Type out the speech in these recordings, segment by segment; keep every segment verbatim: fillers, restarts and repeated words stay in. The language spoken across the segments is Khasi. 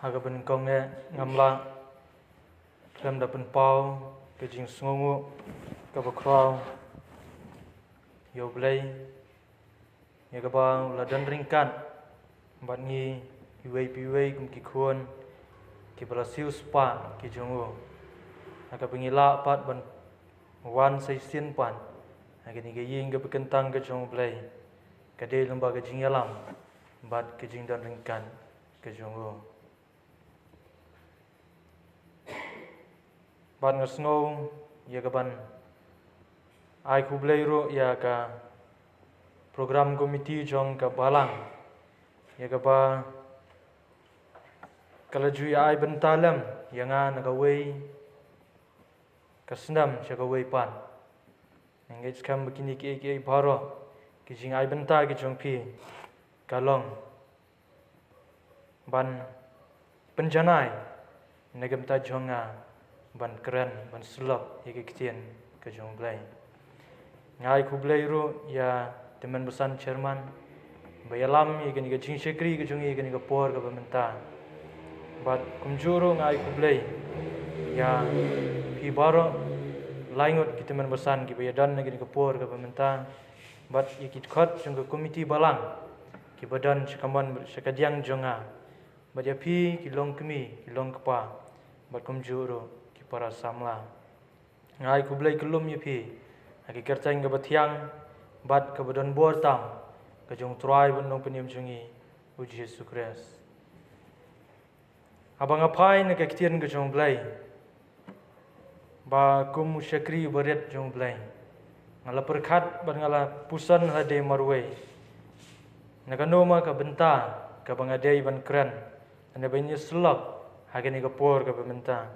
Ha kaba nyngkong eh ngam lah khlem da pynpaw ka jingsngewnguh kaba khraw ïa U Blei, ïa kaba u la don ryngkat bad ngi iwei pa iwei kum ki khun kiba la siew spah ki jong u. Ha kaba ngi lah pat ban wan sa shisien pat ha kane ka ïing kaba kyntang ka jong U Blei, ka dei lyngba ka jingïalam bad ka jingdon ryngkat ka jong u. Bad nga sngew ïa kaban ai khublei ruh ïa ka program committee jong ka balang, ïa kaba ka la ju ïa ai bynta lem ïa nga na kawei ka snem sha kawei pat. Nga ngeit skhem ba kine kiei kiei baroh ki jingai bynta ki jong phi ka long ban pynjanai na ka bynta jong nga ban kren, ban syllok ïa ka ktien ka jong U Blei. Nga ai khublei ruh ïa tymmen basan chairman ba ïalam ïa kane ka jingshakri ka jong ngi ïa kane ka por kaba mynta. Bad kumjuh ruh nga ai khublei ïa phi baroh laingut ki tymmen basan kiba ïadon na kane ka por kaba mynta. Bad ïa ki dkhot jong ka komiti balang kiba don sha kamon sha kadiang jong nga. Bad ïa phi ki longkmie, ki longkpa, bad kumjuh ruh ki para samla. Nga ai khublei kyllum ïa phi ha ki kyrteng kaba thiang bad kaba don bor tam ka jong U Trai bad U Nongpynim jong ngi U Jisu Khrist. Haba nga phai na ka ktien ka jong U Blei, ba kum u shakri uba rit jong U Blei, nga la pyrkhat bad nga la puson ha lade marwei na kano ma ka bynta kaba nga dei ban kren lane ban ïasyllok ha kane ka por kaba mynta.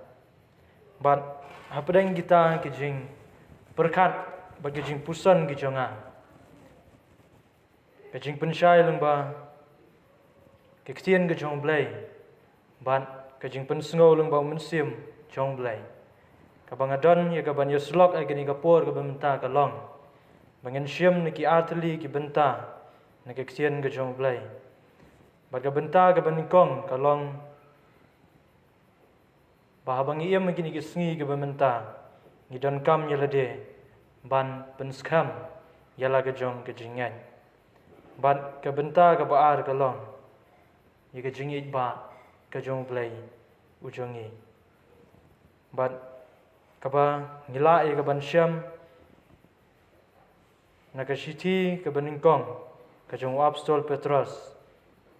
Bad hapdeng kita ki jingpyrkhat bad ki jingpuson ki jong nga, ka jingpynshai lyngba ka ktien ka jong U Blei bad ka jingpynsngew lyngba U Mynsiem jong U Blei, kaba nga don ïa kaban ïasyllok ha kane ka por kaba mynta ka long ba ngin shim na ki artylli ki bynta na ka ktien ka jong U Blei. Bad ka bynta kaba nyngkong ka long ba haba ngi im ha kine ki sngi kiba mynta, ngi donkam ïa lade ban pynskhem ïa la ka jong ka jingngeit. Bad ka bynta kaba ar ka long ïa ka jingïeit ba ka jong U Blei u jong ngi. Bad kaba ngi lah ïa kaban shem na ka shithi kaba nyngkong ka jong u Apostol Petros,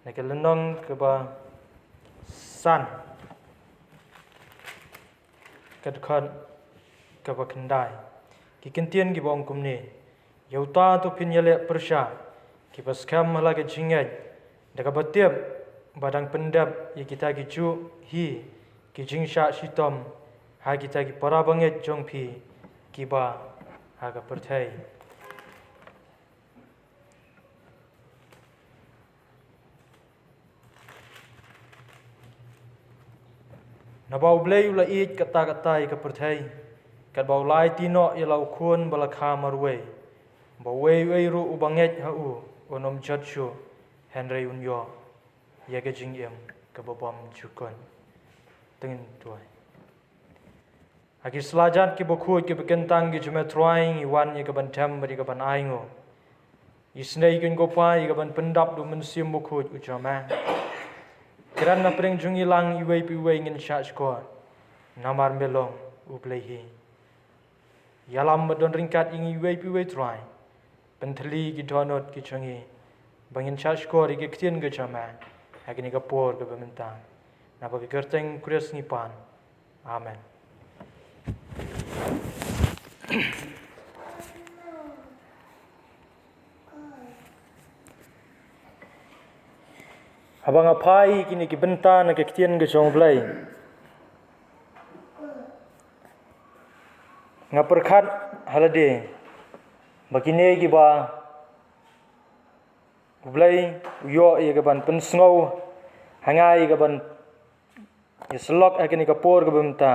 na ka lynnong kaba san, ka dkhot kaba khyndai. Ki kyntien kiba ong kumne: Ïa uta to phin ïaleh pyrshah kiba skhem ha la ka jingngeit, da kaba tip ba dang pyndep ïa kita kijuh hi ki jingshah shitom ha kita ki para bangeit jong phi kiba ha ka pyrthei. Naba U Blei u la ïeit katta katta ïa ka pyrthei, katba u la aiti noh ïa la u Khun ba la kha marwei, ba uwei uwei ruh uba ngeit ha u un ym jot shuh, hynrei un ïoh ïa ka jingim kaba bymjukut. To ngin duwai. Ha ki slajat kiba khuid kiba kyntang ki jong me Trai, ngi wan ïa kaban them bad ïa kaban ainguh. Isynei kin, ko Pa, ïa kaban pyndap da u Mynsiem Bakhuid u jong me. Kren napdeng jong ngi lang iwei pa iwei, ngin shahshkor namar me long U Blei hi. Ïalam bad don ryngkat ïa ngi iwei pa iwei Trai. Pynthylli ki dohnud ki jong ngi ba ngin shahshkor ïa ka ktien ka jong me ha kane ka por kaba mynta. Naba ka kyrteng Khrist ngi pan. Amen. Haba nga phai kine ki bynta na ka ktien ka jong U Blei, nga pyrkhat ha lade ba kine kiba U Blei u ïoh ïa ka ban pynsngew ha nga ïa ka ban ïa syllok ha kane ka por kaba mynta,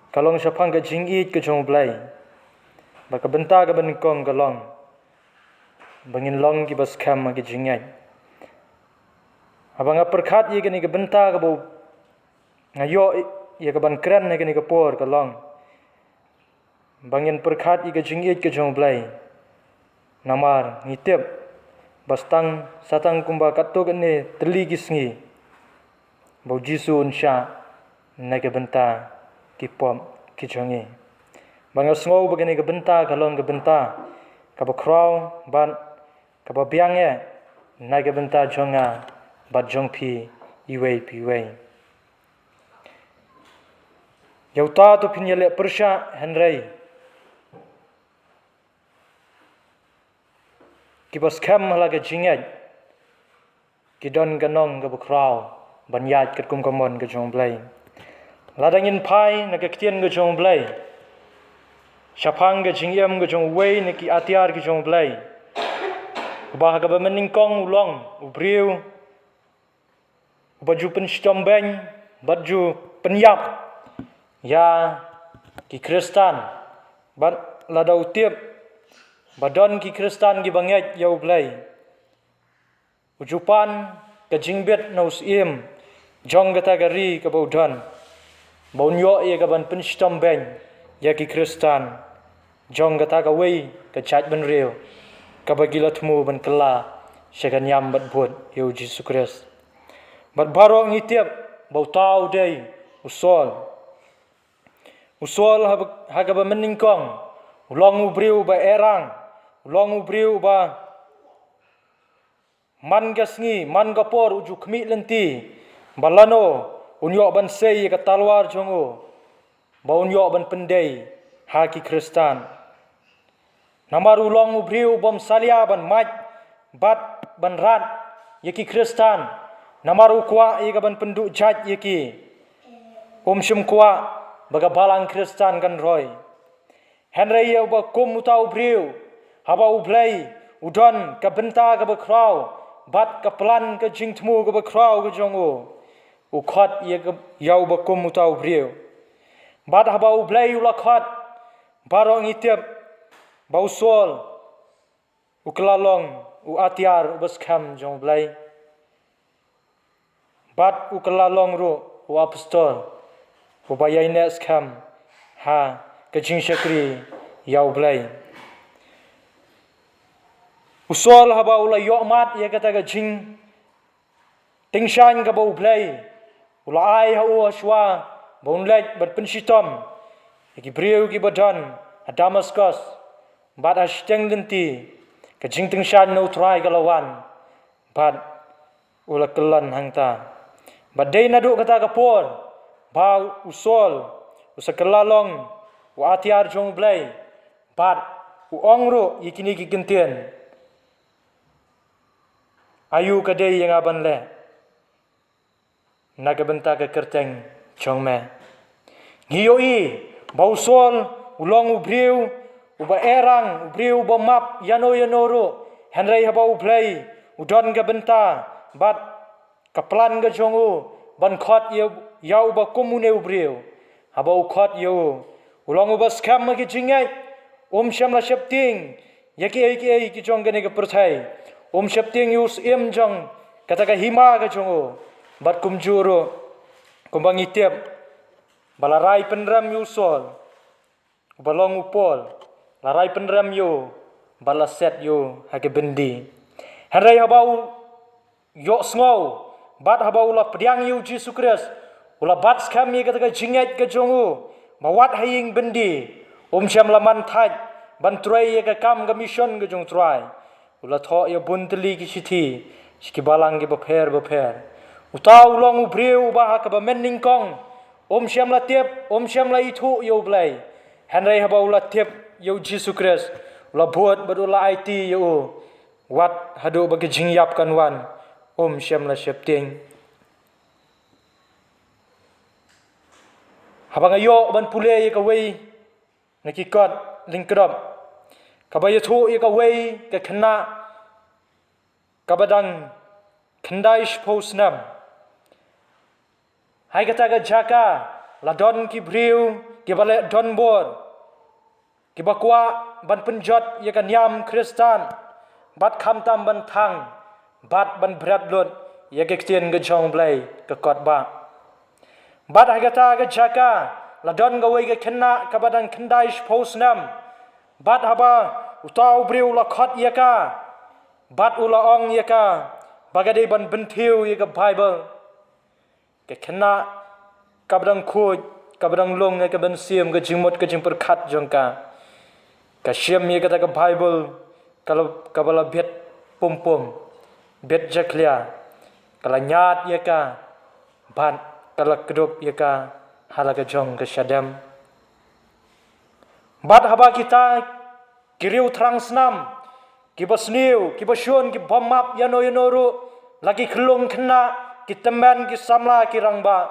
ka long shaphang ka jingïeit ka jong U Blei. Ba ka bynta kaba nyngkong ka long ba ngin long kiba skhem ha ka jingngeit. Haba nga pyrkhat ïa kane ka bynta kaba nga ïoh ïa ka ban kren ha kane ka por ka long ba ngin pyrkhat ïa ka jingïeit ka jong U Blei. Namar ngi tip ba sa tang, sa tang kumba katto katne tylli ki sngi ba U Jisu un shah na ka bynta ki pop ki jong ngi. Ba nga sngew ba kane ka bynta ka long ka bynta kaba khraw bad kaba biang eh na ka bynta jong nga bad jong phi iwei pa iwei. Ïa uta to phin ïaleh pyrshah, hynrei kiba skhem ha la ka jingngeit ki don ka nong kaba khraw ban ïaid katkum ka mon ka jong U Blei. Lada ngin phai na ka ktien ka jong U Blei shaphang ka jingim ka jong uwei na ki atiar ki jong U Blei, uba ha kaba mynnyngkong u long u briew uba ju pynshitom beiñ bad ju pynïap ïa ki Khristan. Bad lada u tip ba don ki Khristan kiba ngeit ïa U Blei, u ju pan ka jingbit na u syiem jong kata ka ri kaba u don ba un ïoh ïa ka ban pynshitom beiñ ïa ki Khristan jong kata kawei ka jaitbynriew kaba ki la thmu ban kylla sha ka niam bad bud ïa U Jisu Khrist. Bad baroh ngi tip ba uta u dei u Saul. U Saul ha, ha kaba mynnyngkong u long u briew uba erang, u long u briew uba man ka sngi man ka por u ju khmih lynti ba lano un ïoh ban sei ïa ka talwar jong u ba un ïoh ban pyndei ha ki Khristan. Namar u long u briew u bym salia ban mad bad ban rat ïa ki Khristan, namar u kwah ïa ka ban pynduh jait ïa ki. Um shym kwah ba ka balang Khristan kan roi. Hynrei ïa uba kum uta u briew, haba U Blei u don ka bynta kaba khraw bad ka plan ka jingthmu kaba khraw ka jong u, u khot ïa ka, ïa uba kum uta u briew. Bad haba U Blei u la khot, baroh ngi tip ba u Saul u kylla long u atiar uba skhem jong U Blei. Bad u kylla long ruh u apostol uba ïaineh skhem ha ka jingshakri ïa U Blei. U Saul haba u la ïoh mad ïa kata ka jing tyngshaiñ kaba U Blei u la ai ha u hashwa ba un leit ban pynshitom ïa ki briew kiba don ha Damaskos, bad ha shiteng lynti ka jingtyngshaiñ na U Trai ka la wan bad u la kyllon hangta. Bad dei naduh kata ka por ba u Saul u sa kylla long u atiar jong U Blei, bad u ong ruh ïa kine ki kyntien: Aïu ka dei ïa nga ban leh na ka bynta ka kyrteng jong me? Ngi ïohi ba u Saul u long u briew uba erang, u briew uba map ïano ïano ruh, hynrei haba U Blei u don ka bynta bad ka plan ka jong u ban khot ïa, ïa uba kum une u briew, haba u khot ïa u, u long uba skhem ha ka jingngeit, um shym la sheptieng ïa kiei kiei ki jong kane ka pyrthei, um sheptieng ïa u syiem jong kata ka hima ka jong u. Bad kumjuh ruh, kumba ngi tip ba la rai pynrem ïa u Saul, uba long u Paul, la rai pynrem ïa u bad la set ïa u ha ka byndi. Hynrei haba u ïohsngew bad haba u la pdiang ïa U Jisu Khrist, u la bat skhem ïa kata ka jingngeit ka jong u ba wat ha ïing byndi um shym la man thait ban trei ïa ka kam ka mission ka jong U Trai. U la thoh ïa bun tylli ki shithi sha ki balang kiba pher bapher. Uta u long u briew uba ha kaba mynnyngkong um shym la tip, um shym la ithuh ïa U Blei. Hynrei haba u la tip ïa U Jisu Khrist, u la bud bad u la aiti ïa u wat haduh ba ka jingïap kan wan. Um shym la sheptieng. Haba nga ïoh ban pule ïa kawei na ki kot lyngkdop kaba ïathuh ïa kawei ka khynnah kaba dang khyndai shiphew snem. Hai kata ka jaka la don ki briew kiba leh donbor, kiba kwah ban pynjot ïa ka niam Khristan bad khamtam ban thang bad ban bret lut ïa ka ktien ka jong U Blei ka kot ba. Bad ha kata ka jaka la don kawei ka khynnah kaba dang khyndai shiphew snem. Bad haba uta u briew u la khot ïa ka bad u la ong ïa ka ba ka dei ban bynthiew ïa ka Baibl, ka khynnah kaba dang khuid, kaba dang lung ïa ka mynsiem, ka jingmut ka jingpyrkhat jong ka, ka shim ïa kata ka Baibl kaba la bit pumpum, bit jakhlia, ka la ñiad ïa ka bad ka la kdup ïa ka ha la ka jong ka shadem. Bad haba kita ki riew thrang snam, kiba sniew, kiba shun, ki bym map ïano ïano ruh, la ki khyllung khynnah, ki tymmen, ki samla, ki rangbah.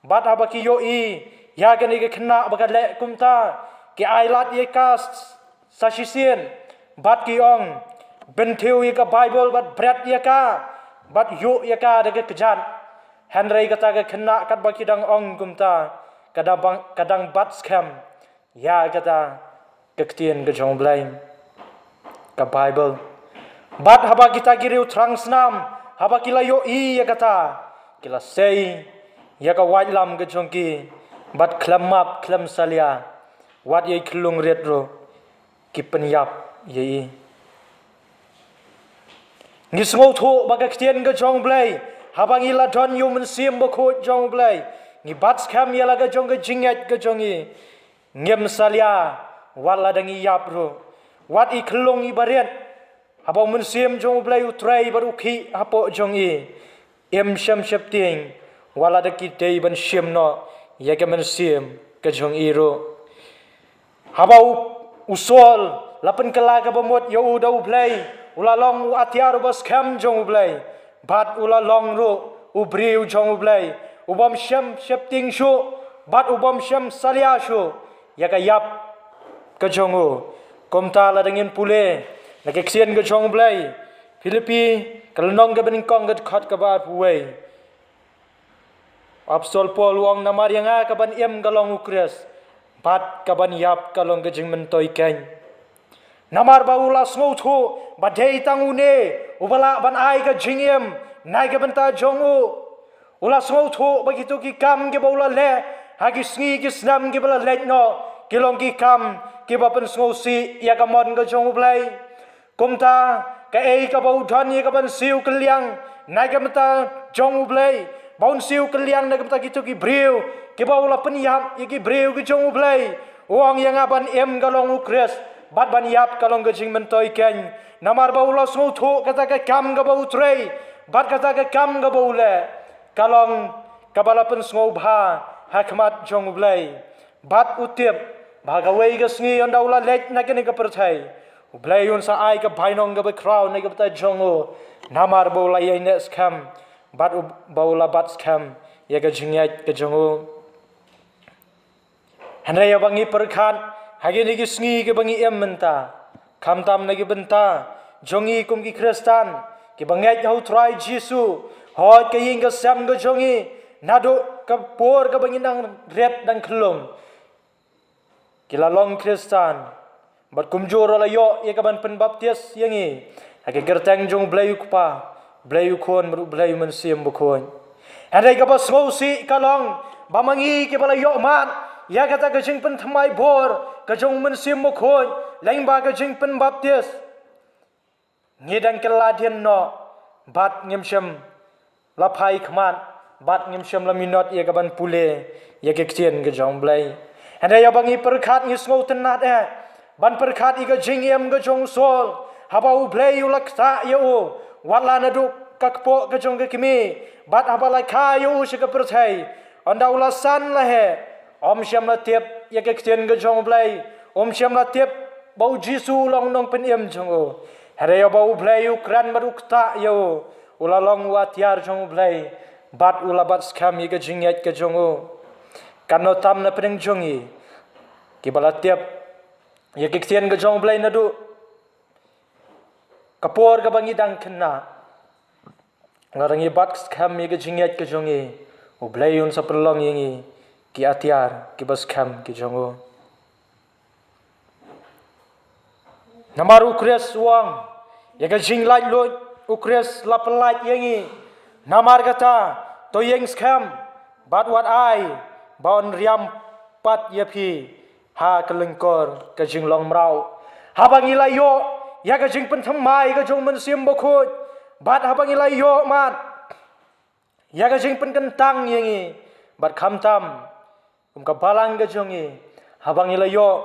Bad haba ki ïohi ïa kane ka khynnah ba ka leh kumta, ki ailad ïa ka sa shisien bad ki ong, bynthiew ïa ka Baibl bad bret ïa ka bad ïuh ïa ka da ka kjat. Hynrei kata ka khynnah katba ki dang ong kumta, ka dang bat skhem ïa kata ka ktien ka jong U Blei, ka Baibl. Bad haba kita ki riew thrang snam, haba ki la ïohi ïa kata, ki la sei ïa ka waitlam ka jong ki bad khlem map khlem salia, wat ïa i khyllung rit ruh ki pynïap ïa i. Ngi sngewthuh ba ka ktien ka jong U Blei, haba ngi la don ïa u Mynsiem Bakhuid jong U Blei, ngi bat skhem ïa la ka jong ka jingngeit ka jong ngi. Ngim salia wat la dang ïap ruh, wat i khyllung i barit, haba u Mynsiem jong U Blei u trei bad u khih hapoh jong i, im shym sheptieng wat la da ki dei ban shim noh ïa ka mynsiem ka jong i ruh. Haba u, u Saul la pynkylla kaba mut ïa u da U Blei, u la long u atiar uba skhem jong U Blei, bad u la long ruh u briew jong U Blei, u bym shym sheptieng shuh bad u bym shym salia shuh ïa ka ïap ka jong u. Kumta la dang ngin pule na ka ktien ka jong U Blei, Philippi ka lynnong kaba nyngkong ka dkhot kaba arphew wei. Apostol Paul u ong, namar ïa nga kaban im ka long U Khrist bad kaban ïap ka long ka jingmyntoi keiñ. Namar ba u la sngewthuh ba dei tang une uba lah ban ai ka jingim na ka bynta jong u. U la sngewthuh ba kito ki kam kiba u la leh ha ki sngi ki snem kiba la leit noh, ki long ki kam kiba pynsngewsih ïa ka mon ka jong U Blei. Kumta, kaei kaba u don ïa kaban siew kylliang na ka bynta jong U Blei, ba un siew kylliang na ka bynta kito ki briew kiba u la pynïap ïa ki briew ki jong U Blei. U ong, ïa nga ban im ka long U Khrist bad ban ïap ka long ka jingmyntoi keiñ. Namar ba u la sngewthuh kata ka kam kaba u trei bad kata ka kam kaba u leh ka long kaba la pynsngewbha ha khmat jong U Blei. Bad u tip ba kawei ka sngi ynda u la leit na kane ka pyrthei, U Blei un sa ai ka bainong kaba khraw na ka bynta jong u, namar ba u la ïaineh skhem bad u, ba u la bat skhem ïa ka jingngeit ka jong u. Hynrei ïa ba ngi pyrkhat ha kine ki sngi kiba ngi im mynta, khamtam na ka bynta jong ngi kum ki Khristan kiba ngeit ha U Trai Jisu, hooid ka ïing ka sem ka jong ngi, naduh ka por kaba ngi nang rit dang khyllung, ki la long Khristan. Bad kumjuh ruh la ïoh ïa kaban pynbaptis ïa ngi ha ka kyrteng jong U Blei U Kpa, U Blei U Khun bad U Blei U Mynsiem Bakhuid. Hynrei kaba sngewsih ka long ba ma ngi kiba la ïoh mad ïa kata ka jingpynthymmai bor ka jong U Mynsiem Bakhuid lyngba ka jingpynbaptis, ngi dang kylla dien noh bad ngim shym la phai khmat bad ngim shym la minot ïa kaban pule ïa ka ktien ka jong U Blei. Hynrei ïa ba ngi pyrkhat ngi sngewtynnat eh ban pyrkhat ïa ka jingim ka jong u Saul, haba U Blei u la ktah ïa u wat la naduh ka kpoh ka jong ka kmie, bad haba la kha ïa u sha ka pyrthei, ynda u la san la heh, um shym la tip ïa ka ktien ka jong U Blei, um shym la tip ba U Jisu u long u nongpynim jong u. Hynrei ïa ba U Blei u kren bad u ktah ïa u, U la long u atiar jong U Blei, bad u la bat skhem ïa ka jingngeit ka jong u. Katno tam na pdeng jong ngi kiba la tip ïa ki ktien ka jong U Blei naduh ka por kaba ngi dang khynnah. Lada ngi bat skhem ïa ka jingngeit ka jong ngi, U Blei un sa pynlong ïa ngi ki atiar kiba skhem ki jong u. Namar U Khrist u ong, ïa ka jinglaitluid U Khrist la pynlait ïa ngi. Namar kata, to ïeng skhem, bad wat ai ba un riam pat ïa phi ha ka lyngkor ka jinglong mraw. Haba ngi la ïoh ïa ka jingpynthymmai ka jong U Mynsiem Bakhuid, bad haba ngi la ïoh mad ïa ka jingpynkyntang ïa ngi, bad khamtam kum ka balang ka jong ngi, haba ngi la ïoh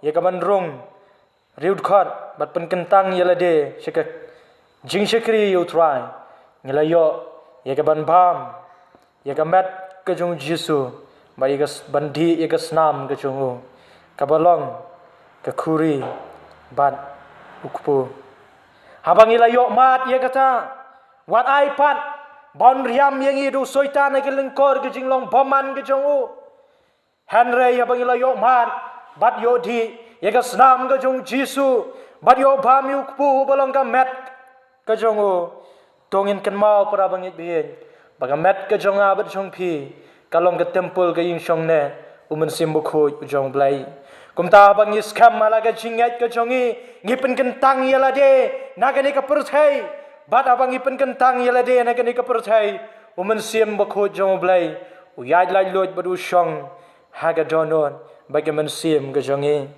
ïa ka ban rung riewdkhot bad pynkyntang ïa lade sha ka jingshakri ïa U Trai, ngi la ïoh ïa ka ban bam ïa ka met ka jong U Jisu, bad ïa ka s-, ban dih ïa ka snam ka jong u, kaba long ka khuri bad u kpu. Haba ngi la ïoh mad ïa kata, wat ai pat ba un riam ïa ngi da u Soitan ha ka lyngkor ka jinglong bymman ka jong u. Hynrei haba ngi la ïoh mad bad ïoh dih ïa ka snam ka jong U Jisu, bad ïoh bam ïa u kpu ba long ka met ka jong u, to ngin kynmaw, para bangeit baieit, ba ka met ka jong nga bad jong phi ka long ka templ, ka ïingshong ne U Mynsiem Bakhuid u jong U Blei. Kumta haba ngi skhem ha la ka jingngeit ka jong ngi, ngi pynkyntang ïa lade na kane ka pyrthei. Bad haba ngi pynkyntang ïa lade na kane ka pyrthei, U Mynsiem Bakhuid jong U Blei u ïaid laitluid bad u shong ha ka dohnud bad ka mynsiem ka jong ngi.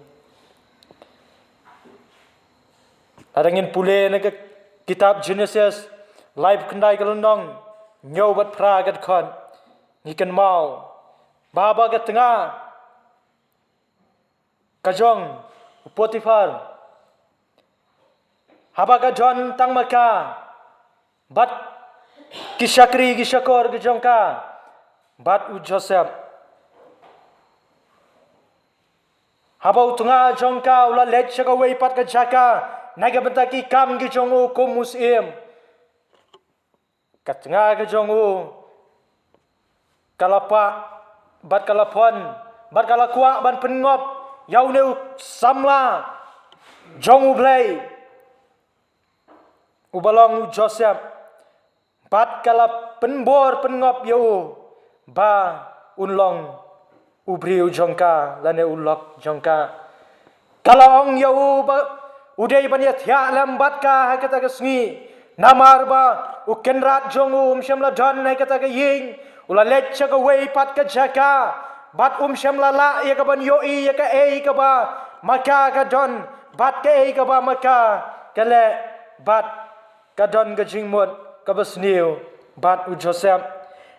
Lada ngin pule na ka kitab Jenesis, laiphew khyndai ka lynnong, hynñiew bad phra ka dkhot, ngi kynmaw ba haba ka tnga ka jong u Potiphar, haba ka don tang ma ka bad ki shakri ki shakor ka jong ka bad u Joseph. Haba u tnga jong ka u la leit sha kawei pat ka jaka na ka bynta ki kam ki jong u kum u syiem, ka tnga ka jong u ka la pah bad ka la phon bad ka la kwah ban pynngop ïa une u samla jong U Blei, uba long u Joseph, bad ka la pynbor pynngop ïa u ba un long u briew jong ka lane u lok jong ka. Ka la ong ïa u ba u dei ban ïathiah lem bad ka ha kata ka sngi, namar ba u kynrad jong u um shym la don ha kata ka ïing, u la leit sha kawei pat ka jaka, bad um shym la lah ïa ka ban ïohi ïa kaei kaba ma ka ka don bad kaei kaba ma ka ka leh, bad ka don ka jingmut kaba sniew bad u Joseph.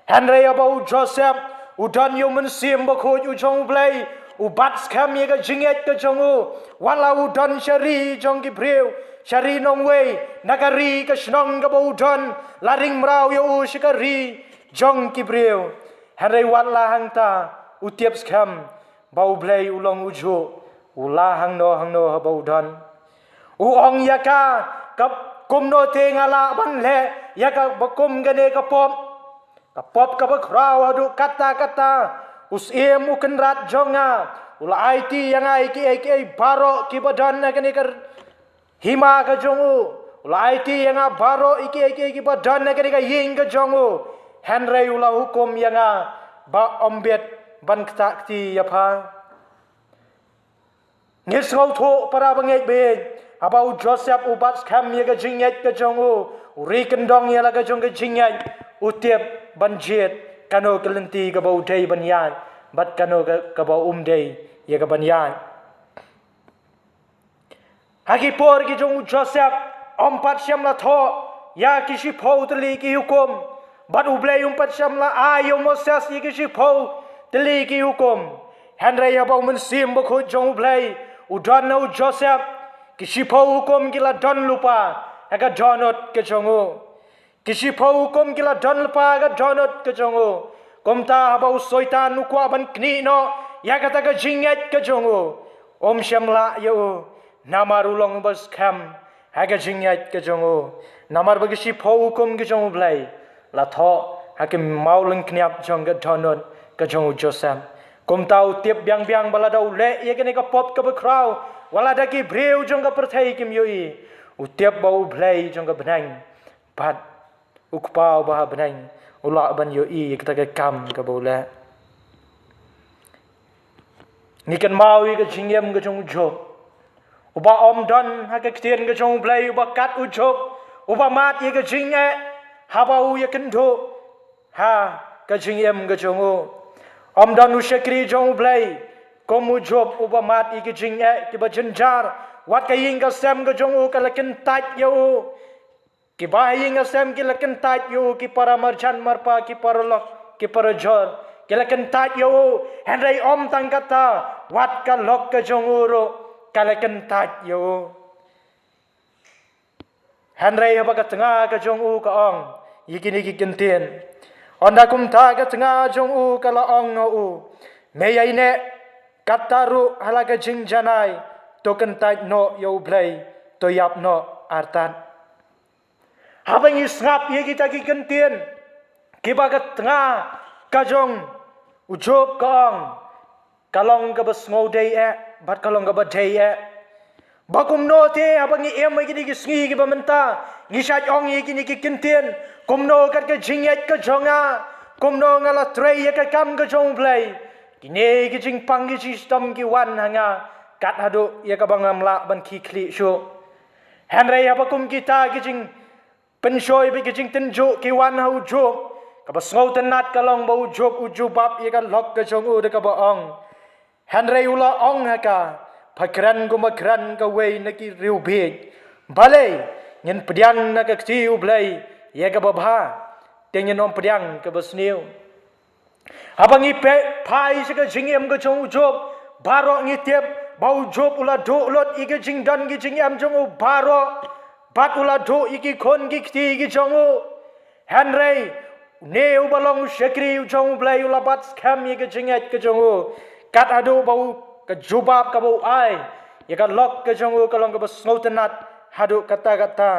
Hynrei haba u Joseph u don ïa u Mynsiem Bakhuid u jong U Blei, u bat skhem ïa ka jingngeit ka jong u, wat la u don sha ri jong ki briew, sha ri nongwei, na ka ri ka shnong kaba u don, la ring mraw ïa u sha ka ri jong ki briew. Hynrei wat la hangta u tip skhem ba U Blei u long u juh, u la hangno hangno haba u don. U ong ïa ka, ka kumno te nga lah ban leh ïa kaba kum kane ka pop, ka pop kaba khraw haduh katta katta. U syiem u kynrad jong nga u la aiti ïa nga ïa kiei kiei baroh kiba don ha kane ka hima ka jong u. U la aiti ïa nga baroh ïa kiei kiei kiba don ha kane ka ïing ka jong u. Hynrei u la hukum ïa nga ba ym bit ban ktah kti ïa pha. Ngi sngewthuh, para bangeit baieit, haba u Joseph u bat skhem ïa ka jingngeit ka jong u, u ri kyndong ïa la ka jong ka jingngeit, u tip ban jied kano ka lynti kaba u dei ban ïaid bad kano ka, kaba um dei ïa ka ban ïaid. Ha ki por ki jong u Joseph, ym pat shym la thoh ïa ki shiphew tylli ki hukum, bad U Blei um pat shym la ai ïa u Moses ïa ki shiphew tylli ki hukum. Hynrei haba u Mynsiem Bakhuid jong U Blei u don ha u Joseph, ki shiphew hukum ki la don lypa ha ka dohnud ka jong u. Ki shiphew hukum ki la don lypa ha ka dohnud ka jong u. Kumta haba u Soitan u kwah ban knieh noh ïa kata ka jingngeit ka jong u, um shym lah ïa u, namar u long uba skhem ha ka jingngeit ka jong u. Namar ba ka shiphew hukum ka jong U Blei la thoh ha ka mawlyngkniap jong ka dohnud ka jong u Joseph. Kumta u tip biang biang ba lada u leh ïa kane ka pop kaba khraw, wat lada ki briew jong ka pyrthei kim ïohi, u tip ba U Blei jong ka bneng bad U Kpa uba ha bneng u lah ban ïohi ïa kata ka kam kaba u leh. Ngi kynmaw ïa ka jingim ka jong u Job, uba ym don ha ka ktien ka jong U Blei, uba kat u Job, uba mad ïa ka jingeh haba u ïakynduh ha ka jingim ka jong u. Ym don u shakri jong U Blei kum u Job, uba mad ïa ka jingeh kiba jynjar. Wat ka ïing ka sem ka jong u ka la kyntait ïa u. Kiba ha ïing ha sem ki la kyntait ïa u, ki para marjan marpa, ki para lok, ki para jor, ki la kyntait ïa u. Hynrei ym tang kata, wat ka lok ka jong u ruh ka la kyntait ïa u. Hynrei haba ka tnga ka jong u ka ong ïa kine ki kyntien, ynda kumta ka tnga jong u ka la ong ha u, me ïaineh, kata ruh ha la ka jingjanai, to kyntait noh ïa U Blei, to ïap noh artat. Haba ngi sngap ïa kita ki kyntien kiba ka tnga ka jong u Job ka ong, ka long kaba sngewdei eh bad ka long kaba dei eh. Ba kumno te haba ngi im ïa kine ki sngi kiba mynta, ngi shait ong ïa kine ki kyntien, kumno kat ka jingngeit ka jong nga, kumno nga la trei ïa ka kam ka jong U Blei. Kine ki jingpang ki jingshitom ki wan ha nga kat haduh ïa kaba ngam lah ban khie khlieh shuh. Hynrei haba kum kita ki jingpynshoi bad ki jingtynjuh ki wan ha u Job, kaba sngewtynnat ka long ba u Job u jubab ïa ka lok ka jong u da kaba ong, hynrei u la ong ha ka, pha kren kumba kren kawei na ki riewbieit. Balei ngin pdiang na ka kti U Blei ïa kaba bha, te ngin ym pdiang kaba sniew? Haba ngi peit phai sha ka jingim ka jong u Job, baroh ngi tip ba u Job u la duh lut ïa ka jingdon ka jingem jong u baroh, bad u la duh ïa ki khun ki kti ki jong u. Hynrei une uba long u shakri u jong U Blei u la bat skhem ïa ka jingngeit ka jong u, kat haduh ba u, ka jubab kaba u ai ïa ka lok ka jong u ka long kaba sngewtynnat haduh katta katta.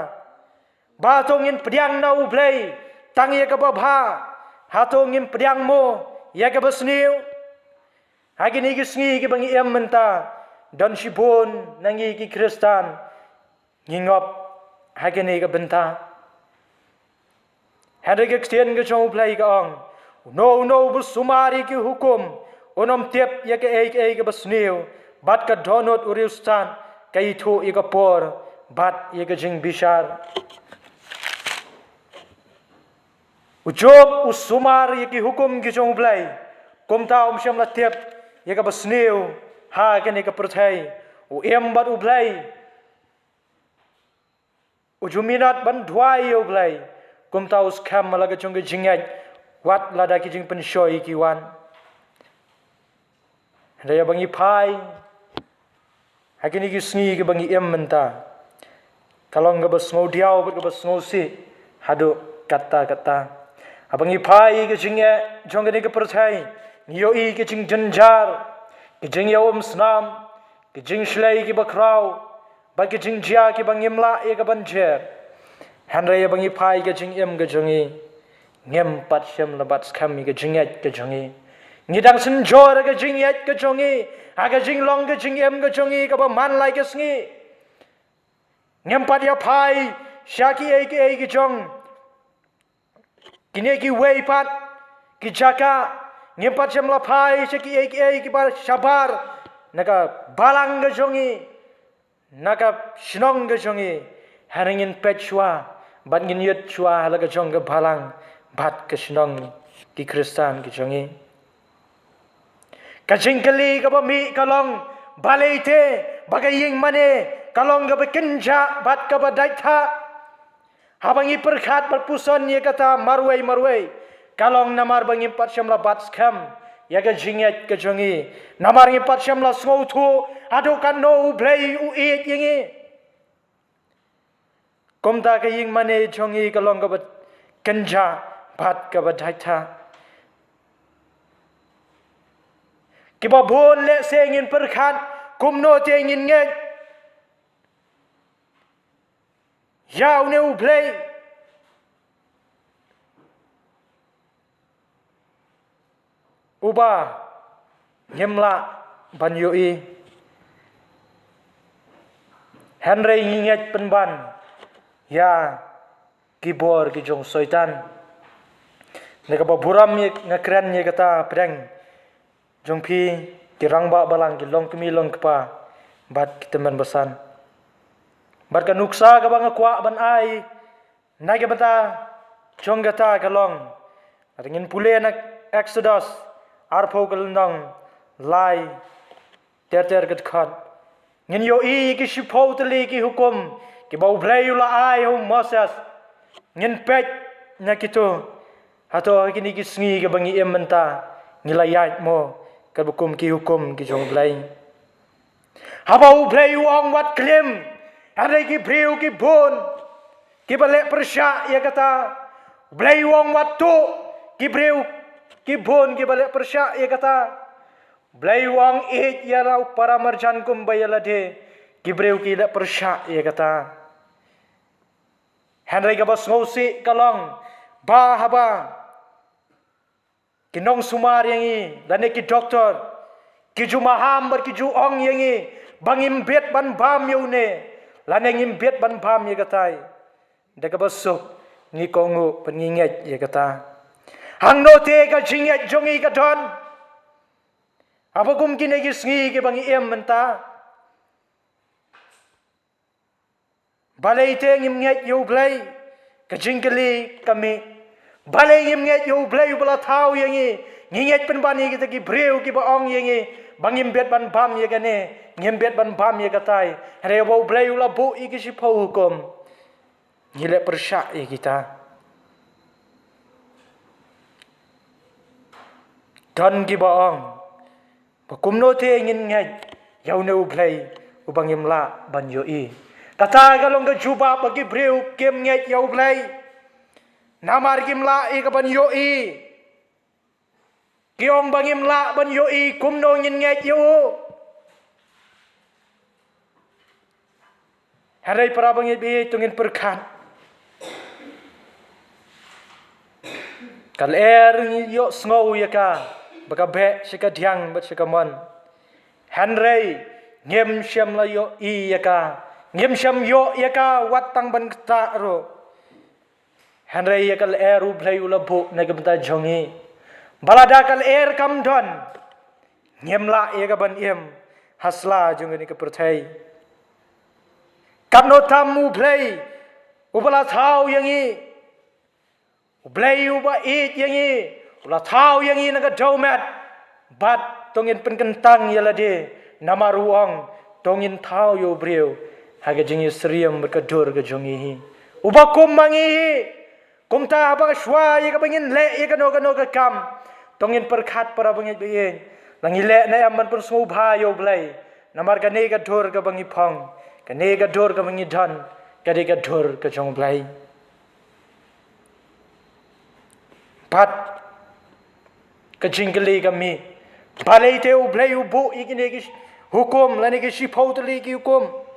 Ba hato ngin pdiang na U Blei tang ïa kaba bha, hato ngin pdiang mo ïa kaba sniew? Ha kine ki sngi kiba ngi im mynta, don shibun na ngi ki Khristan ngi ngop ha kine ka bynta. Hynrei ka ktien ka jong U Blei ka ong, uno uno uba sumar ïa ki hukum un ym tip ïa kaei kaei kaba sniew, bad ka dohnud u riewstad ka ithuh ïa ka por bad ïa ka jingbishar. U Job u sumar ïa ki hukum ki jong U Blei, kumta um shym la tip ïa kaba sniew ha kane ka pyrthei. U im bad U Blei, u ju minot ban duwai ïa U Blei, kumta u skhem ha la ka jong ka jingngeit wat lada ki jingpynshoi ki wan. Hynrei haba ngi phai ha kine ki sngi kiba ngi im mynta, ka long kaba sngewdiaw bad kaba sngewsih haduh katta katta. Haba ngi phai ka jingeh jong kane ka pyrthei, ngi ïohi ka jingjynjar, ka jingïaumsnam, ka jingshlei kiba khraw, bad ka jingjia kiba ngim lah ïa ka ban jer. Hynrei haba ngi phai ka jingim ka jong ngi, ngim pat shym la bat skhem ïa ka jingngeit ka jong ngi. Ngi dang synjor ha ka jingngeit ka jong ngi, ha ka jinglong ka jingim ka jong ngi kaba man lai ka sngi. Ngim pat ïa phai sha kiei kiei ki jong kine kiwei pat ki jaka. Ngim pat shym la phai sha kiei kiei kiba shabar na ka balang ka jong ngi, na ka shnong ka jong ngi. Hynrei ngin peit shuwa bad ngin ïohi shuwa ha la ka jong ka balang bad ka shnong ki Khristan ki jong ngi. Ka jingkylli kaba mih ka long, balei te ba ka ïing mane ka long kaba kynjah bad kaba dait thah? Haba ngi pyrkhat bad puson ïa kata marwei marwei, ka long namar ba ngim pat shym la bat skhem ïa ka jingngeit ka jong ngi. Namar ngim pat shym la sngewthuh haduh katno U Blei u ïeit ïa ngi. Kumta ka ïing mane jong ngi ka long kaba kynjah bad kaba dait thah. Kiba bun lehse ngin pyrkhat, kumno te ngin ngeit? ïa une U Blei uba ngim lah ban ïohi. Hynrei ngi ngeit pynban ïa ki bor ki jong Soitan. Na kaba burom ïa nga kren ïa kata pdeng jong phi ki rangbah balang, ki longkmie longkpa bad ki tymmen basan. Bad ka nuksa kaba nga kwah ban ai na ka bynta jong kata ka long, lada ngin pule na Exodus arphew ka lynnong lai ter ter ka dkhot, ngin ïohi ki shiphew tylli ki hukum kiba U Blei u la ai ha u Moses. Ngin peit na kito hato ha kine ki sngi kiba ngi im mynta, ngi la ïaid mo katba kum ki hukum ki jong U Blei? Haba U Blei u ong wat klim, hynrei ki briew ki bun kiba leh pyrshah ïa kata. U Blei u ong wat tuh, ki briew ki bun kiba leh pyrshah ïa kata. U Blei u ong ïeit ïa la u para marjan kumba ïa lade, ki briew ki leh pyrshah ïa kata. Hynrei kaba sngewsih ka long ba haba ki nongsumar ïa ngi lane ki doktor ki ju maham bad ki ju ong ïa ngi ba ngim bit ban bam ïa une lane ngim bit ban bam ïa katai, da kaba suk ngi kohnguh bad ngi ngeit ïa kata. Hangno te ka jingngeit jong ngi ka don haba kum kine ki sngi kiba ngi im mynta? Balei te ngim ngeit ïa U Blei? Ka jingkylli ka mih. Balei ngim ngeit ïa U Blei uba la thaw ïa ngi? Ngi ngeit pynban ïa kita ki briew kiba ong ïa ngi ba ngim bit ban bam ïa kane, ngim bit ban bam ïa katai. Hynrei ba U Blei u la buh ïa ki shiphew hukum, ngi leh pyrshah ïa kita. Don kiba ong ba kumno te ngin ngeit ïa une U Blei uba ngim lah ban ïohi? Kata ka long ka jubab ba ki briew kim ngeit ïa U Blei. Namar kim lah ïa ka ban ïohi. Ki ong ba ngim lah ban ïohi, kumno ngin ngeit ïa u? Hynrei para bangeit, to ngin pyrkhat. Ka lyer ngi ïohsngew ïa ka ba ka beh sha ka diang bad sha ka mon. Hynrei ngim shym la ïohi ïa ka. Ngim shym ïoh ïa ka wat tang ban ktah ruh. Hynrei ïa ka lyer U Blei u la buh na ka bynta jong ngi. Ba lada ka lyer kam don, ngim lah ïa ka ban im ha sla jong kane ka pyrthei. Katno tam U Blei uba la thaw ïa ngi, U Blei uba ïeit ïa ngi, u la thaw ïa ngi na ka dewmet. Bad to ngin pynkyntang ïa lade, namar u ong, to ngin thaw ïa u briew ha ka jingïasyriem bad ka dur ka jong ngi hi, uba kum ma ngi hi. Kumta haba shuwa ïa kaba ngin leh ïa kano kano ka kam, to ngin pyrkhat para bangeit ba ïeit, la ngi leh ne em ban pynsngewbha ïa U Blei. Namar kane ka dur kaba ngi phong, kane ka dur kaba ngi don, ka dei ka dur ka jong U Blei. Bad ka jingkylli ka mih, balei te U Blei u buh ïa kine ki hukum lane ki shiphew tylli ki hukum?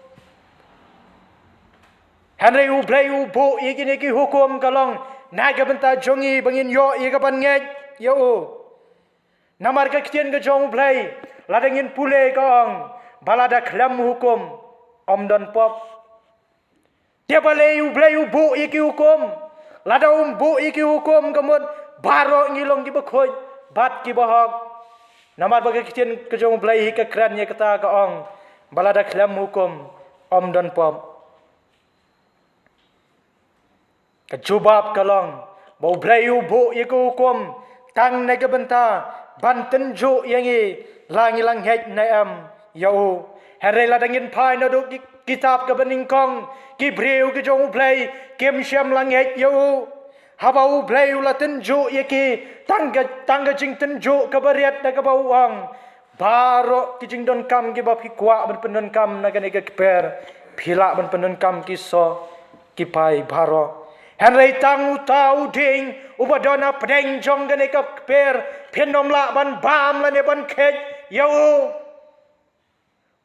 Hynrei U Blei u buh ïa kine ki hukum ka long na ka bynta jong ngi ba ngin ïoh ïa ka ban ngeit ïa u. Namar ka ktien ka jong U Blei, lada ngin pule ka ong ba lada khlem hukum ym don pop. Te balei U Blei u buh ïa ki hukum? Lada um buh ïa ki hukum ka mut baroh ngi long kiba khuid bad kiba hok. Namar ba ka ktien ka jong U Blei hi ka kren ïa kata, ka ong ba lada khlem hukum ym don pop. Ka jubab ka long ba U Blei u buh ïa ka hukum tang na ka bynta ban tynjuh ïa ngi la ngi la ngeit ne em ïa u. Hynrei lada ngin phai naduh ki kitab kaba nyngkong, ki briew ki jong U Blei kim shym la ngeit ïa u. Haba U Blei u la tynjuh ïa ki, tang ka, tang ka jingtynjuh kaba rit da kaba u ong, baroh ki jingdonkam kiba phi kwah ban pyndonkam na kane ka kper, phi lah ban pyndonkam ki soh ki pai baroh. Hynrei tang uta u dieng uba don hapdeng jong kane ka kper, phin ym lah ban bam lane ban kheit ïa u.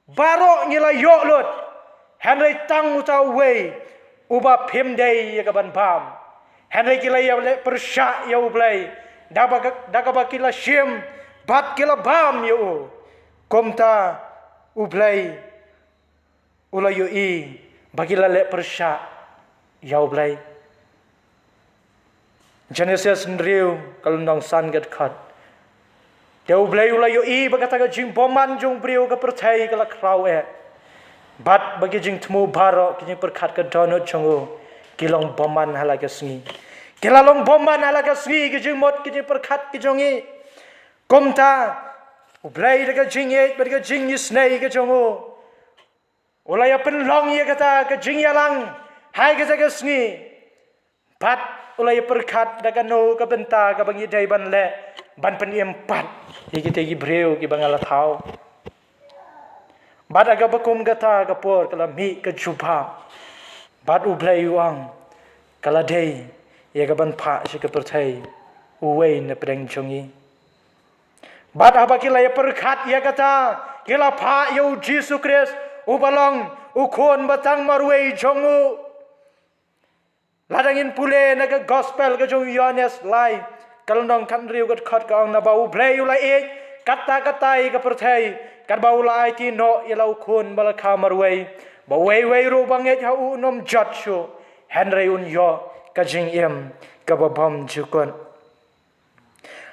Baroh ngi la ïoh lut, hynrei tang uta uwei uba phim dei ïa ka ban bam. Hynrei ki la ïaleh pyrshah ïa U Blei da ba ka, da kaba ki la shim bad ki la bam ïa u. Kumta U Blei u la ïohi ba ki la leh pyrshah ïa U Blei. Genesis hynriew ka lynnong san ka dkhot. Te U Blei u la ïohi ba kata ka jingbymman jong u briew ha ka pyrthei ka la khraw eh, bad ba ki jingthmu baroh, ki jingpyrkhat ka dohnud jong u, ki long bymman ha la ka sngi. Ki la long bymman ha la ka sngi ki jingmut ki jingpyrkhat ki jong ngi. Kumta U Blei da ka jingïeit bad ka jingisynei ka jong u, u la ïa pynlong ïa kata ka jingïalang ha kata ka sngi. Bad u la ïa pyrkhat da kano ka bynta kaba ngi dei ban leh ban pynim pat ïa kita ki briew kiba nga la thaw. Bad ha kaba kum kata ka por ka la mih ka jubab. Bad U Blei u ong, ka la dei ïa ka ban phah sha ka pyrthei uwei na pdeng jong ngi. Bad haba ki la ïa pyrkhat ïa kata, ki la phah ïa U Jisu Khrist uba long U Khun ba tang marwei jong u. Lada ngin pule na ka Gospel ka jong u Ïohannes lai ka lynnong khathynriew ka dkhot ka ong, naba U Blei u la ïeit katta katta ïa ka pyrthei, katba u la aiti noh ïa la U Khun ba la kha marwei, ba uwei uwei ruh uba ngeit ha u un ym jot shuh, hynrei un ïoh ka jingim kaba bymjukut.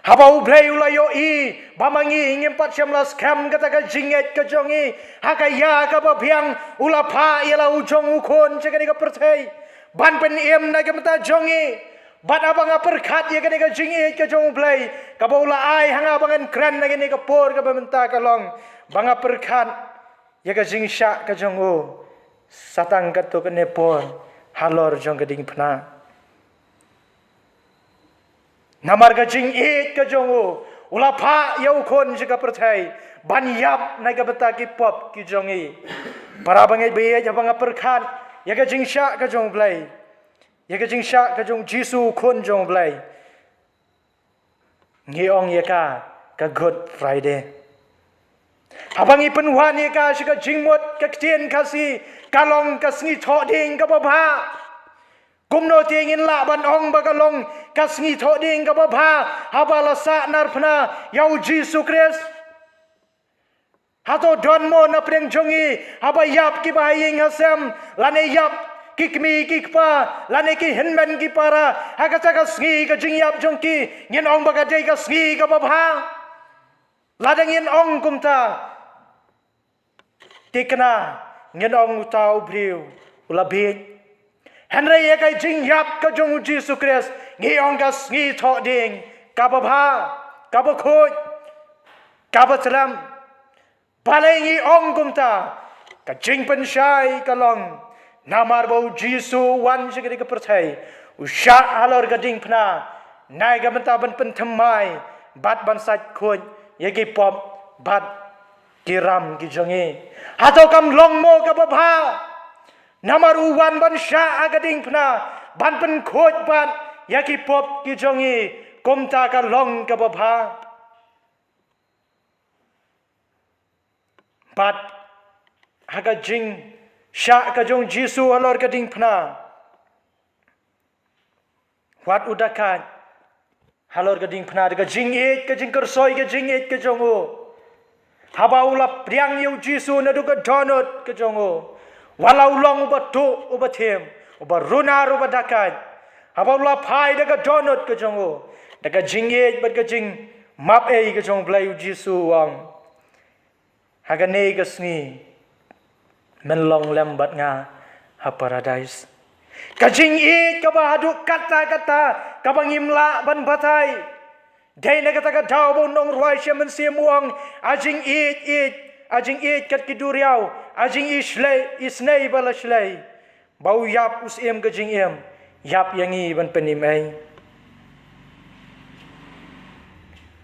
Haba U Blei u la ïohi ba ma ngi ngim pat shym la skhem kata ka jingngeit ka jong ngi, ha ka ïa kaba biang u la phah ïa la u jong U Khun sha kane ka pyrthei ban pynim na ka bynta jong ngi. Bad haba nga pyrkhat ïa kane ka jingïeit ka jong U Blei kaba u la ai ha nga ba ngan kren na kane ka por kaba mynta, ka long ba nga pyrkhat ïa ka jingshah ka jong u sa tang katto katne por halor jong ka diengphna. Namar ka jingïeit ka jong u, u la phah ïa U Khun sha ka pyrthei ban ïap na ka bynta ki pop ki jong ngi. Para bangeit ba ïeit, haba nga pyrkhat ïa ka jingshah ka jong U Blei, ïa ka jingshah ka jong U Jisu U Khun jong U Blei, ngi ong ïa ka ka Good Friday. Haba ngi pynwan ïa ka sha ka jingmut ka ktien Khasi, ka long ka sngi thohdieng kaba bha. Kumno te ngin lah ban ong ba ka long ka sngi thohdieng kaba bha haba la sahnarphna ïa U Jisu Khrist? Hato don mo na pdeng jong ngi haba ïap kiba ha ïing ha sem, lane ïap ki kmie ki kpa, lane ki hynmen ki para, ha kata ka sngi ka jingïap jong ki ngin ong ba ka dei ka sngi kaba bha? Lada ngin ong kumta, thikna ngin ong uta u briew u la bieit. Hynrei ïa ka jingïap ka jong U Jisu Khrist ngi ong ka sngi thohdieng kaba bha, kaba khuid, kaba slem. Balei ngi ong kumta? Ka jingpynshai ka long namar ba U Jisu u wan sha kane ka pyrthei, u shah halor ka diengphna na ka bynta ban pynthymmai bad ban sait khuid ïa ki pop bad ki ram ki jong ngi. Hato kam long mo kaba bha? Namar u wan ban shah ha ka diengphna ban pynkhuid bad ïa ki pop ki jong ngi, kumta ka long kaba bha. Bad ha ka jingshah ka jong U Jisu halor ka diengphna, wat u da kait halor ka diengphna da ka jingïeit, ka jingkyrsoi, ka jingïeit ka jong u. Haba u la pdiang ïa U Jisu naduh ka dohnud ka jong u, wat la u long uba tuh, uba thiem, uba runar, uba da kait, haba u la phai da ka dohnud ka jong u, da ka jingïeit bad ka jingmap ei ka jong U Blei, U Jisu u ong, ha kane ka sngi men long lem bad nga ha Paradais. Ka jingïeit kaba haduh katta katta kaba ngim lah ban batai. Dei na kata ka daw ba u nongrwai shimet mynsiem u ong, a jingïeit, ïeit, a jingïeit kat ki duriaw, a jingisynei, isynei ba la shlei. Ba u ïap u Syiem ka jingim, ïap ïa ngi ban pynim ei?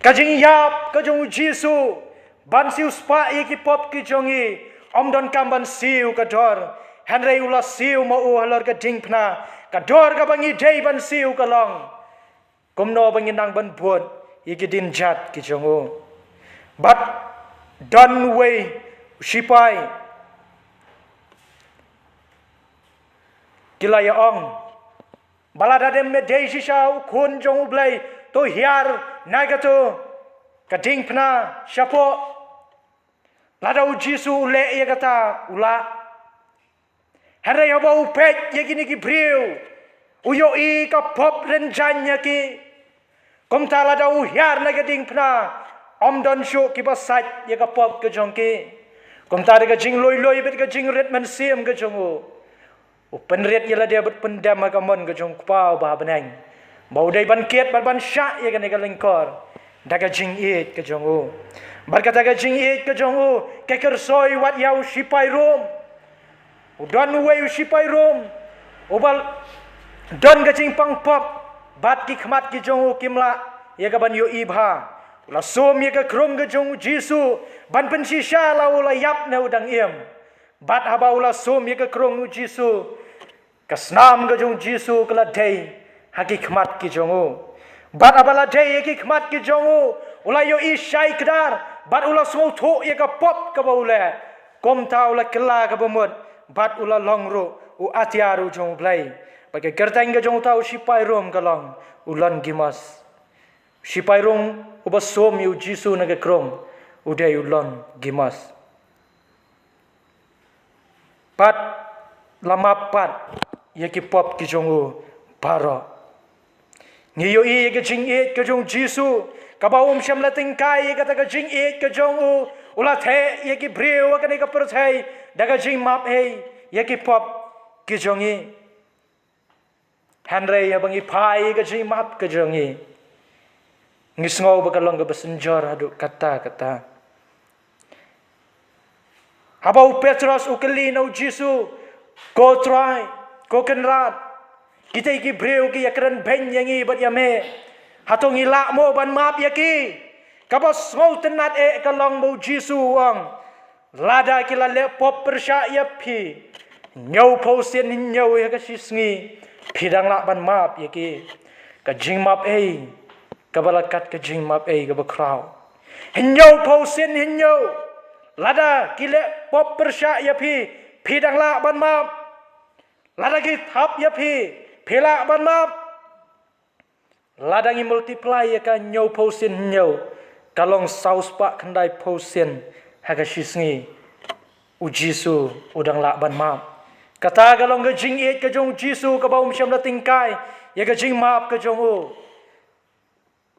Ka jingïap ka jong U Jisu ban siew spah ïa ki pop ki jong ngi, ym donkam ban siew ka dor. Hynrei u la siew ma u halor ka diengphna. Ka dor kaba ngi dei ban siew ka long kumno ba ngin nang ban bud ïa ki dienjat ki jong u. Bad don uwei u shipai, ki la ïa ong, ba lada dei me dei shisha u Khun jong U Blei, to hiar na kato ka diengphna shapoh. Lada U Jisu u leh ïa kata, u lah. Hynrei haba u peit ïa kine ki briew, u ïohi ka pop rynjang ïa ki. Kumta lada u hiar na ka diengphna, ym don shuh kiba sait ïa ka pop ka jong ki. Kumta da ka jinglui lui bad ka jingrit mynsiem ka jong u, u pynrit ïa lade bad pyndem ha ka mon ka jong U Kpa uba ha bneng, ba u dei ban kit bad ban shah ïa kane ka lyngkor da ka jingïeit ka jong u. Bad kata ka jingïeit ka jong u ka kyrsoi wat ïa u sipai Rom. U don uwei u sipai Rom uba don ka jingpang pop, bad ki khmat ki jong u kim lah ïa ka ban ïohi bha. U la sum ïa ka krung ka jong U Jisu ban pynshisha la u la ïap ne u dang im. Bad haba u la sum ïa ka krung U Jisu, ka snam ka jong U Jisu ka la dei ha ki khmat ki jong u. Bad haba la dei ha ki khmat ki jong u, u la ïohi shai kdar bad u la sngewthuh ïa ka pop kaba u leh. Kumta u la kylla kaba mut bad u la long ruh u atiar u jong U Blei. Bad ka kyrteng ka jong uta u sipai Rom ka long u Longimas. Sipai Rom uba sum ïa U Jisu na ka krung u dei u Longimas. Pat la map pat ïa ki pop ki jong u baroh. Ngi ïohi ïa ka jingïeit ka jong U Jisu, kaba um shym la tyngkai ïa kata ka jingïeit ka jong u. U la theh ïa ki briew ha kane ka pyrthei da ka jingmap ei ïa ki pop ki jong ngi. Hynrei haba ngi phai ïa ka jingmap ka jong ngi, ngi sngew ba ka long kaba synjor haduh katta katta. Haba u Petros u kylli na U Jisu, "Ko Trai, ko Kynrad, kitei ki briew ki ïakren beiñ ïa ngi bad ïa me. Hato ngi lah mo ban map ïa ki?" Kaba sngewtynnad eh ka long ba U Jisu u ong, "Lada ki la leh pop pyrshah ïa phi hynñiewphew sien hynñiew ha ka shisngi, phi dang lah ban map ïa ki." Ka jingmap ei kaba la kat, ka jingmap ei kaba khraw. Hynñiewphew sien hynñiew. Lada ki leh pop pyrshah ïa phi, phi dang lah ban map. Lada ki thap ïa phi, phi lah ban map. Lada ngi multiply ïa ka hynñiewphew sien hynñiew, ka long saw spah khyndaiphew sien ha ka shisngi. U Jisu u dang lah ban map. Kata ka long ka jingïeit ka jong U Jisu kaba um shym la tyngkai ïa ka jingmap ka jong u.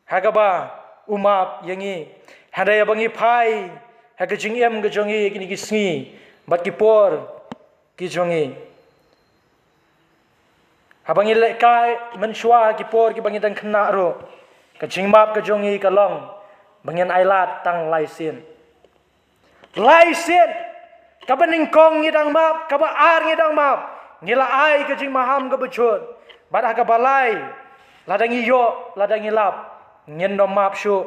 Ha kaba u map ïa ngi. Hynrei haba ngi phai ha ka jingim ka jong ngi ïa kine ki sngi bad ki por ki jong ngi, haba ngi lehkai mynshuwa ki por kiba ngi dang khynnah ruh, ka jingmap ka jong ngi ka long ba ngin ailad tang lai sien. Lai sien. Kaba nyngkong ngi dang map, kaba ar ngi dang map, ngi la ai ka jingmaham kaba jur. Bad ha kaba lai, lada ngi ïoh, lada ngi lap, ngin nym map shuh.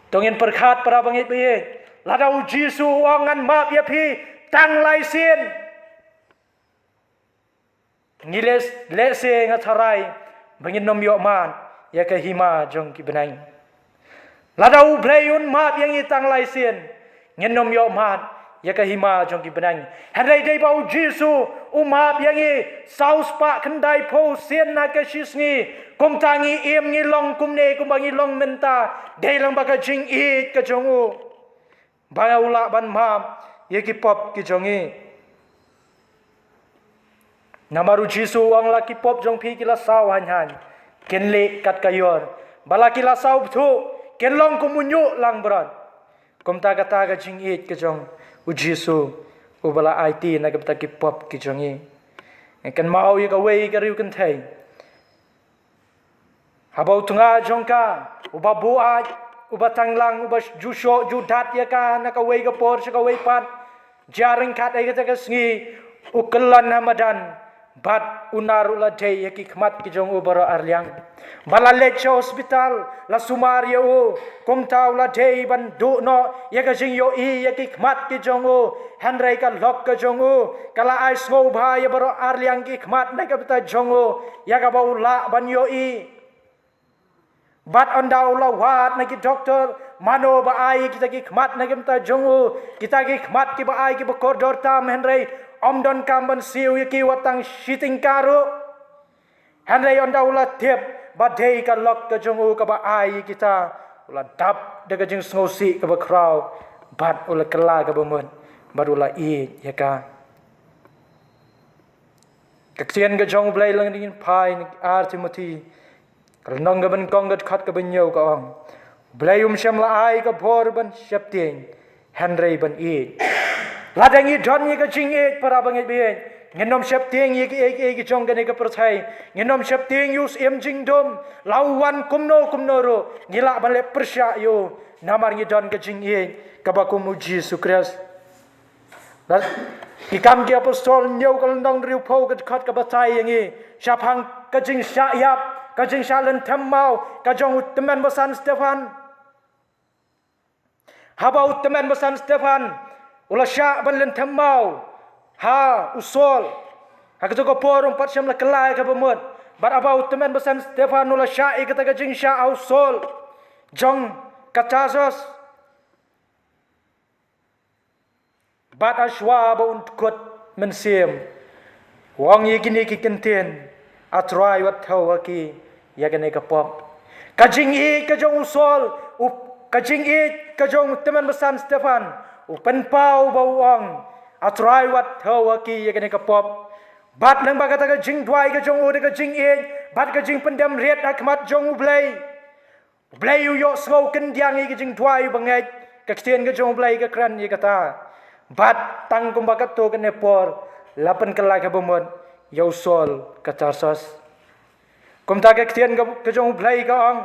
To ngin pyrkhat para bangeit baieit, lada U Jisu u ong ngan map ïa phi tang lai sien, ngi leh, lehse nga tharai ba ngin nym ïoh mad ïa ka hima jong ki bneng. Lada U Blei un map ïa ngi tang lai sien, ngin nym ïoh mad ïa ka hima jong ki bneng. Hynrei dei ba U Jisu u map ïa ngi saw spah khyndaiphew sien ha ka shisngi. Kumta ngi im ngi long kumne kumba ngi long mynta, dei lang ba ka jingïeit ka jong u ba u lah ban map ïa ki pop ki jong ngi. Namar U Jisu u ong, la ki pop jong phi ki la saw haiñ haiñ, kin lieh kat ka ïor. Ba la ki la saw bthuh, kin long kum u ñiuh langbrot. Kumta kata ka jingïeit ka jong U Jisu uba la aiti na ka bynta ki pop ki jong ngi. Ngan kynmaw ïa kawei ka riew kynthei. Haba u tnga jong ka, uba buaid, uba tanglang, uba ju shoh ju dat ïa ka na kawei ka por sha kawei pat, jia ryngkat ïa kata ka sngi, u kyllon ha madan, bad u nar u la dei ïa ki khmat ki jong u baroh arliang. Ba la leit sha hospital, la sumar ïa u, kumta u la dei ban duh noh ïa ka jingïohi ïa ki khmat ki jong u. Hynrei ka lok ka jong u ka la ai sngewbha ïa baroh arliang ki khmat na ka bynta jong u, ïa kaba u lah ban ïohi. Bad ynda u la wad na ki doktor, Mano ba ai kita ki khmat na ka bynta jong u? Kita ki khmat kiba ai kiba kordor tam, hynrei ym donkam ban siew ïa ki wat tang shi tyngka ruh. Hynrei ynda u la tip ba dei ka lok ka jong u kaba ai ïa kita, u la dap da ka jingsngewsih kaba khraw, bad u la kylla kaba mut, bad u la ïeit ïa ka. Ka ktien ka jong U Blei lane ngin phai na Ar Timothi, ka lynnong kaba nyngkong, ka dkhot kaba hynñiew, ka ong: U Blei um shym la ai ka bor ban sheptieng, hynrei ban ïeit. Lada ngi don ïa ka jingïeit, para bangeit baieit, ngin ym sheptieng ïa kiei kiei ki jong kane ka pyrthei. Ngin ym sheptieng ïa u Syiem jingdum, la u wan kumno kumno ruh, ngi lah ban leh pyrshah ïa u, namar ngi don ka jingïeit kaba kum U Jisu Khrist. Bad Ki Kam ki Apostol hynñiew, ka lynnong hynriewphew, ka dkhot ka batai ïa ngi shaphang ka jingshah ïap, ka jingshah lynthem maw ka jong u tymmen basan Stephan. Haba u tymmen basan Stephan u la shah ban lynthem maw ha u Saul, ha kato ka por um pat shym la kylla ïa kaba mut. Bad haba u tymmen basan Stephan u la shah ïa kata ka jingshah ha u Saul jong ka Tarsus, bad ha shuwa ba un kut mynsiem, u ong ïa kine ki kyntien: A Trai, wat thew ha ki ïa kane ka pop. Ka jingïeit ka jong u Saul, u, ka jingïeit ka jong u tymmen basan Stephan, u pynpaw ba u ong: A Trai, wat thew ha ki ïa kane ka pop. Bad lyngba kata ka jingduwai ka jong u da ka jingïeit bad ka jingpyndem rit ha khmat jong U Blei, U Blei u ïohsngew kyndiang ïa ka jingduwai bangeit. Ka ktien ka jong U Blei ka kren ïa kata. Bad tang kumba katto katne por la pynkylla kaba mut ïa u Saul ka Tarsus. Kumta ka ktien ka, ka jong U Blei ka ong: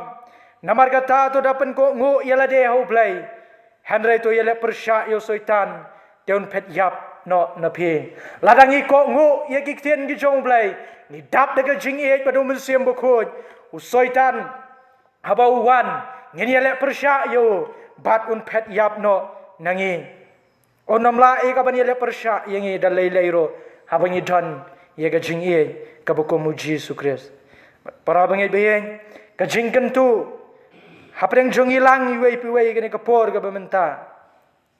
Namar kata to da pynkohnguh ïa lade ha U Blei, hynrei to ïaleh pyrshah ïa u Soitan, te un phet ïap noh na phi. Lada ngi kohnguh ïa ki ktien ki jong U Blei, ngi dap da ka jingïeit bad u Mynsiem Bakhuid, u Soitan, haba u wan, ngin ïaleh pyrshah ïa u, bad un phet ïap noh na ngi. Un ym lah ïa ka ban ïaleh pyrshah ïa ngi da lei lei ruh, haba ngi don ïa ka jingïeit kaba kum U Jisu Khrist. Para bangeit baieit, ka jingkyntu hapdeng jong ngi lang iwei pa iwei kane ka por kaba mynta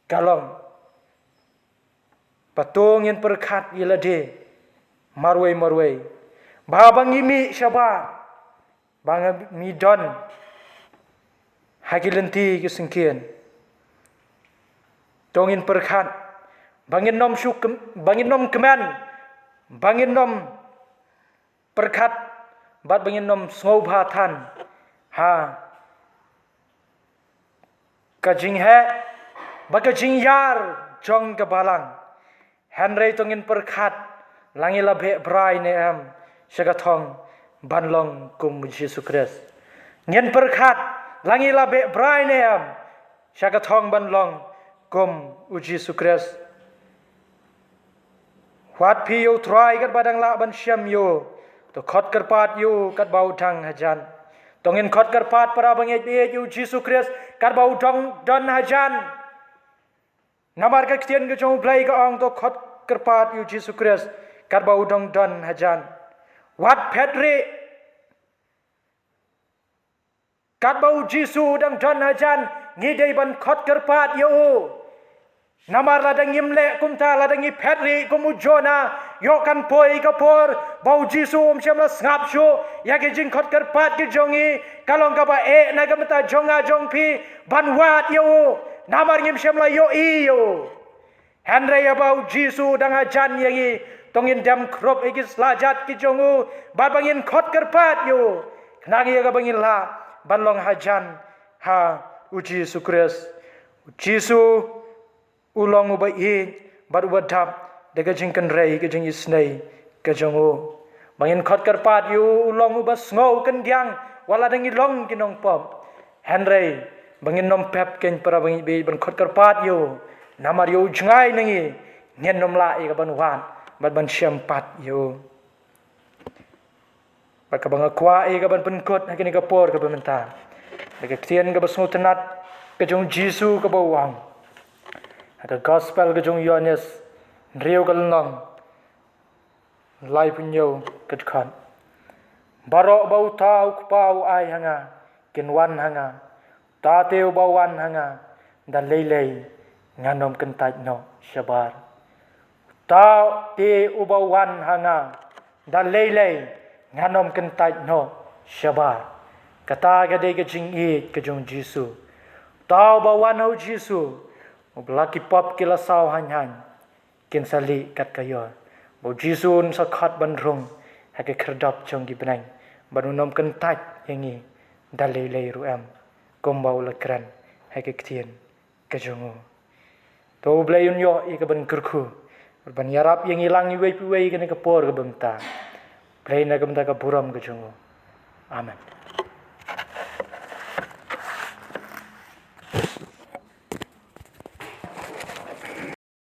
ka long ba to ngin pyrkhat ïa lade marwei marwei, ba haba ngi mih shabar, ba ngi don ha ki lynti ki syngkien, to ngin pyrkhat ba ngin ym shu kym-, ba ngin ym kmen, ba ngin ym pyrkhat, bad ba ngin ym sngewbha than ha ka jingheh bad ka jingïar jong ka Balang. Hynrei to ngin pyrkhat la ngi la beh brai ne em sha ka thong ban long kum U Jisu Khrist. Ngin pyrkhat la ngi la beh brai ne em sha ka thong ban long kum U Jisu Khrist. Wat phi ïa U Trai katba dang lah ban shem ïa u, to khot kyrpad ïa u katba u dang hajan. To ngin khot kyrpad, para bangeit baieit, ïa U Jisu Khrist katba u dang don hajan. Namar ka ktien ka jong U Blei ka ong to khot kyrpad ïa U Jisu Khrist katba u dang don hajan. Wat phet rieh. Katba U Jisu u dang don hajan, ngi dei ban khot kyrpad ïa u. Namar lada ngim leh kumta, lada ngi phet rieh kum u Jonah, ïoh kan poi ka por ba U Jisu um shym la sngap shuh ïa ki jingkhot kyrpad ki jong ngi. Ka long kaba eh na ka bynta jong nga jong phi ban wad ïa u, namar ngim shym la ïohi ïa u. Hynrei haba U Jisu u dang hajan ïa ngi, to ngin dem khrup ïa ki slajat ki jong u, bad ba ngin khot kyrpad ïa u, khnang ïa kaba ngin lah ban long hajan ha U Jisu Khrist. U Jisu u long uba ïeit bad uba dap da ka jingkynrei ka jingisynei ka jong u. Ba ngin khot kyrpad ïa u, u long uba sngew kyndiang wat la dang ngi long ki nongpop. Hynrei ba ngin ym pep keiñ, para bangeit baieit, ban khot kyrpad ïa u, namar ïa u jngai na ngi, ngin ym lah ïa ka ban wad bad ban shem pat ïa u. Bad kaba nga kwah ïa ka ban pynkut ha kane ka por kaba mynta, da ka ktien kaba sngewtynnat ka jong U Jisu kaba u ong ha ka Gospel ka jong u Ïoannis, hynriew ka lynnong, laiphew hynñiew ka dkhot: Baroh ba uta U Kpa u ai ha nga kin wan ha nga, Uta te uba wan ha nga, da lei lei ngan ym kyntait noh shabar. Uta te uba wan ha nga, da lei lei ngan ym kyntait noh shabar. Kata ka dei ka jingïeit ka jong u Jisu. Uta uba wan ha u Jisu, uba la ki pop ki la saw haiñ-haiñ, kin sa lieh kat ka ïor. Ba u Jisu un sa khot ban rung ha ka khyrdop jong ki bneng, ban un ym kyntait ïa ngi da lei lei ruh em, kumba u la kren ha ka ktien ka jong u. To u Blei un ïoh ïa ka ban kyrkhu, ban ïarap ïa ngi lang iwei pa iwei ha kane ka por kaba mynta. Blei na ka bynta ka burom ka jong u. Amen.